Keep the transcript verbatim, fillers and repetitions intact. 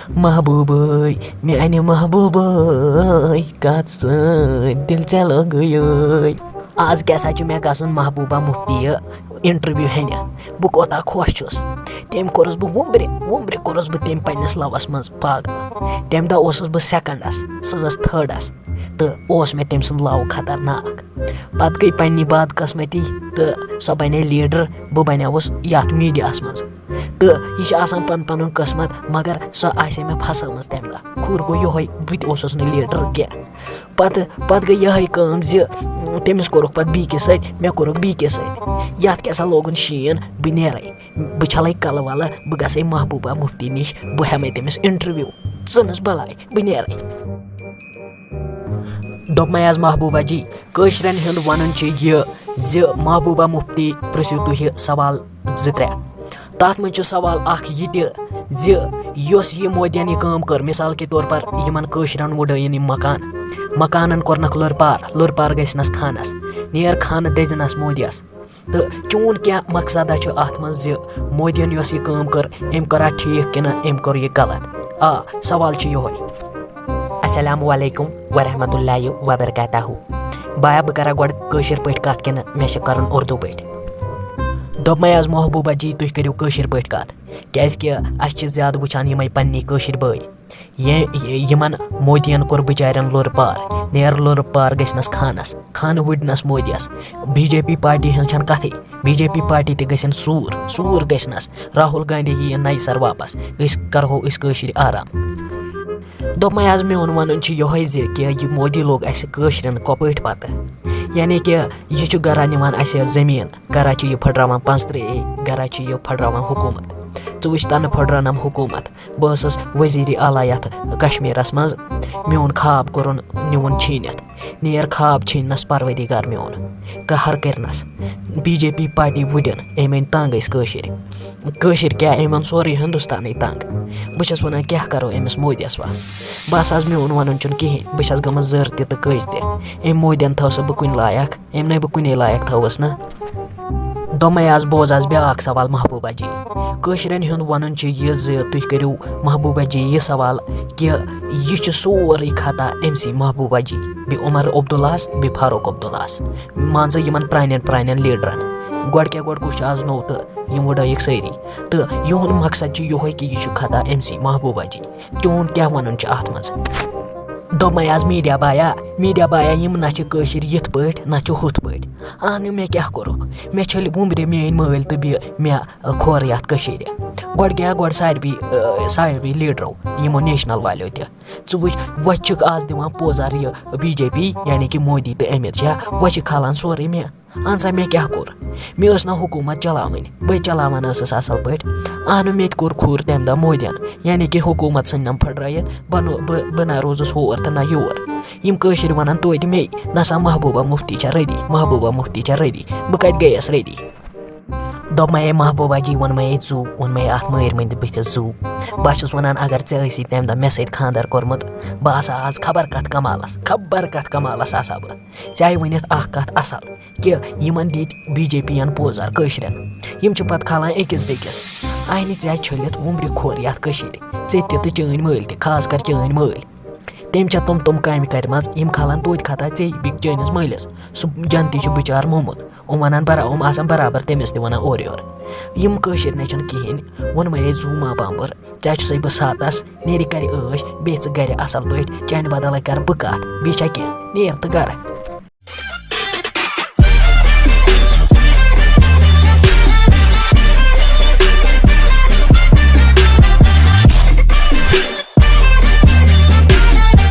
محبوبے، میانہِ محبوبے، کتھ سۭتۍ دِل ژےٚ لگٲیے؟ آز کیٛاہ سا چھُ مےٚ گژھُن محبوبہ مفتی یہِ interview ہٮ۪نہِ۔ بہٕ کوٗتاہ خۄش چھُس۔ تٔمۍ کوٚرُس بہٕ وُمبرِ، وُمبرِ کوٚرُس بہٕ تٔمۍ پننِس لوَس منٛز پاگل۔ تَمہِ دۄہ اوسُس بہٕ secondس، سۄ ٲس thirdس، تہٕ اوس مےٚ تٔمۍ سُنٛد لو خطرناک۔ پتہٕ گٔے پننہِ بدقسمتی تہٕ سۄ بنے leader، بہٕ بنیوُس یتھ mediaہس منٛز۔ تہٕ یہِ چھِ آسان پن پنُن قٕسمت، مگر سۄ آسہِ مےٚ پھسٲمٕژ تمہِ دۄہ۔ خور گوٚو یِہوٚے، بہٕ تہِ اوسُس نہٕ leader کینٛہہ۔ پتہٕ، پتہٕ گٔے یِہوٚے کٲم زِ، م، تٔمِس کوٚرُکھ پتہٕ بیٚکِس سۭتۍ، مےٚ کوٚرُکھ بیٚکِس سۭتۍ۔ یتھ کیٛاہ سا لوگُن شیٖن، بہٕ نیرے۔ بہٕ چھلے کلہٕ ولہٕ، بہٕ گژھے محبوبہ مفتی نِش، بہٕ ہٮ۪مے تٔمِس interview۔ ژٕنُس بلاے، بہٕ نیرے۔ دوٚپمَے آز محبوبہ جی، کٲشرٮ۪ن ہُنٛد وَنُن چھُ یہِ زِ محبوبہ مفتی پرٛژھِو تُہۍ سوال زٕ ترٛےٚ۔ تَتھ منٛز چھُ سوال اکھ یہِ تہِ زِ یۄس یہِ مودیَن یہِ کٲم کٔر، مثال کے طور پر یِمن کٲشرٮ۪ن وُڈٲیِن یِم مکان، مکانن کوٚرنکھ لٔر پار، لٔر پار گژھنَس خانَس، نیر خانہٕ دٔزنَس مودیَس۔ تہٕ چون کیٛاہ مقصدہ چھُ اَتھ منٛز زِ مودیَن یۄس یہِ کٲم کٔر، أمۍ کٔرا ٹھیٖک کِنہٕ أمۍ کوٚر یہِ غلط؟ آ، سوال چھُ یِہوٚے۔ السلام علیکم ورحمۃ اللہ وبرکاتہ۔ بایا، بہٕ کرا گۄڈٕ کٲشِر پٲٹھۍ کَتھ کِنہٕ مےٚ چھِ کَرُن اُردو پٲٹھۍ؟ دوٚپمَے آز محبوبہ جی، تُہۍ کٔرِو کٲشِر پٲٹھۍ کَتھ، کیٛازِکہِ اَسہِ چھِ زیادٕ وٕچھان یِمَے پنٛنی کٲشِرۍ بٲے۔ یہِ، یہِ، یِمَن مودیَن کوٚر بِچارٮ۪ن لوٚر پار، نیر لوٚر پار گٔژھنَس خانَس، خانہٕ وُڈنَس مودیَس۔ بی جے پی پارٹی ہٕنٛز چھَنہٕ کَتھٕے، بی جے پی پارٹی تہِ گٔژھِن سوٗر، سوٗر گٔژھنَس۔ راہُل گاندھی یِیہِ نَیہِ سَرٕ واپَس، أسۍ کَرہو أسۍ کٲشِرۍ آرام۔ دوٚپمَے آز میون وَنُن چھُ یِہوٚے زِ کہِ یہِ مودی لوٚگ اَسہِ کٲشرٮ۪ن کۄپٲٹھۍ پَتہٕ، یعنی کہِ یہِ چھُ گَرا نِوان اَسہِ زٔمیٖن، گَرا چھُ یہِ پھٕٹراوان پانٛژھ ترٛےٚ اے، گَرا چھُ یہِ پھٕٹراوان حکوٗمت۔ ژٕ وٕچھ تَنہٕ پھٕٹرٲونَم حکوٗمت۔ بہٕ ٲسٕس وزیٖرِ اعلیٰ یَتھ کشمیٖرَس منٛز، میون خواب کوٚرُن نیوٗن چھیٖنِتھ۔ نیر خواب چھیٖننَس پروردگار میون، قہر کٔرنَس۔ بی جے پی پارٹی وُڈِن، أمۍ أنۍ تنٛگ أسۍ کٲشِرۍ۔ کٲشِرۍ کیٛاہ، أمۍ اوٚن سورُے ہِندُستانٕے تنٛگ۔ بہٕ چھَس وَنان، کیٛاہ کَرو أمِس مودیَس وَ؟ بَس آز میون وَنُن چھُنہٕ کِہیٖنۍ، بہٕ چھَس گٔمٕژ زٔر تہِ تہٕ کٔج تہِ۔ أمۍ مودیَن تھٲو سا بہٕ کُنہِ لایق؟ أمۍ نے بہٕ کُنے لایق تھٲوٕس نہ۔ دوٚپمَے آز بوز آز بیٛاکھ سوال محبوبہ جی۔ کٲشرٮ۪ن ہُنٛد وَنُن چھُ یہِ زِ تُہۍ کٔرِو محبوبہ جی یہِ سوال کہِ یہِ چھُ سورُے خطا أمۍ سٕے محبوبہ جی، بیٚیہِ عمر عبداللہَس، بیٚیہِ فاروق عبداللہَس۔ مان ژٕ یِمَن پرٛانٮ۪ن پرٛانٮ۪ن لیٖڈرَن۔ گۄڈٕ کیٛاہ گۄڈٕ کُس چھُ آز نوٚو تہٕ یِم وُڈٲیِکھ سٲری۔ تہٕ یِہُنٛد مقصد چھُ یِہوٚے کہِ یہِ چھُ خطا أمۍ سٕے محبوبہ جی۔ چون کیٛاہ وَنُن چھُ اَتھ منٛز؟ دوٚپمَے آز میٖڈیا بایا، میٖڈیا بایا یِم نہ چھِ کٲشِرۍ یِتھ پٲٹھۍ، نہ چھِ ہُتھ پٲٹھۍ۔ اہنُو، مےٚ کیٛاہ کوٚرُکھ؟ مےٚ چھٔلۍ وُمبرِ میٛٲنۍ مٲلۍ تہٕ بیٚیہِ مےٚ، ٲ، کھۄر یَتھ کٔشیٖرِ۔ گۄڈٕ کیٛاہ، گۄڈٕ ساروی، ٲ، ساروی لیٖڈرو، یِمو نیشنل والیو تہِ۔ ژٕ وٕچھ، وۄنۍ چھِکھ آز دِوان پوزار یہِ بی جے پی، یعنی کہِ مودی تہٕ امیت شاہ، وۄنۍ چھِ کھالان سورُے مےٚ۔ اہن سا، مےٚ کیٛاہ کوٚر؟ مےٚ ٲس نہ حکوٗمت چلاوٕنۍ، بٔے چلاوان ٲسٕس اَصٕل پٲٹھۍ۔ اہنُو، مےٚ تہِ کوٚر کھوٗر تَمہِ دۄہ مودیَن، یعنی کہِ حکوٗمت ژھٕننَم پھٕٹرٲیِتھ، بہٕ نو-، بہٕ، بہٕ نہ روٗزُس ہور تہٕ نہ یور۔ یِم کٲشِرۍ وَنان توتہِ مے، نہ سا محبوبہ مفتی چھےٚ ردی، محبوبہ مفتی چھےٚ ردی۔ بہٕ کَتہِ گٔیَس ردی؟ دوٚپمَے، "اے محبوبہ جی، ووٚنمَے، اے زُو، ووٚنمَے اَتھ مٲرۍ مٔنٛدِ بٕتھِ زُو۔" بہٕ چھُس وَنان، اگر ژےٚ ٲسی تَمہِ دۄہ مےٚ سۭتۍ خانٛدر کوٚرمُت، بہٕ آسہٕ ہا آز خبر کَتھ کَمالَس، خبر کَتھ کَمالَس آسہٕ ہا بہٕ۔ ژےٚ آیہِ ؤنِتھ اَکھ کَتھ اَصٕل۔ کہِ یِمن دِتۍ بی جے پی ین پوزار کٲشرٮ۪ن۔ یِم چھِ پتہٕ کھالان أکِس بیٚکِس۔ اَہنہِ ژےٚ چھٔلِتھ وُمبرِ کھۄر یَتھ کٔشیٖرِ۔ ژےٚ تہِ تہٕ چٲنۍ مٲلۍ تہِ، خاص کر چٲنۍ مٲلۍ۔ تٔمۍ چھےٚ تِم تِم کامہِ کرِمژٕ، یِم کھالان توتہِ خطا ژےٚ بیٚیہِ چٲنِس مٲلِس۔ سُہ جنتی چھُ بِچار مومُت۔ یِم وَنان برا-، یِم آسان برابر تٔمِس تہِ وَنان اورٕ یورٕ۔ یِم کٲشِرۍ نہ چھِنہٕ کِہیٖنۍ۔ ووٚنمَے ہے زوٗ ما بامبُر، ژےٚ چھُسَے بہٕ ساتَس، نیرِ کرِ عٲش، بیٚیہِ ژٕ گرِ اَصٕل پٲٹھۍ، چانہِ بدلَے کَرٕ بہٕ کَتھ، بیٚیہِ چھا کینٛہہ؟ نیر تہٕ گرٕ۔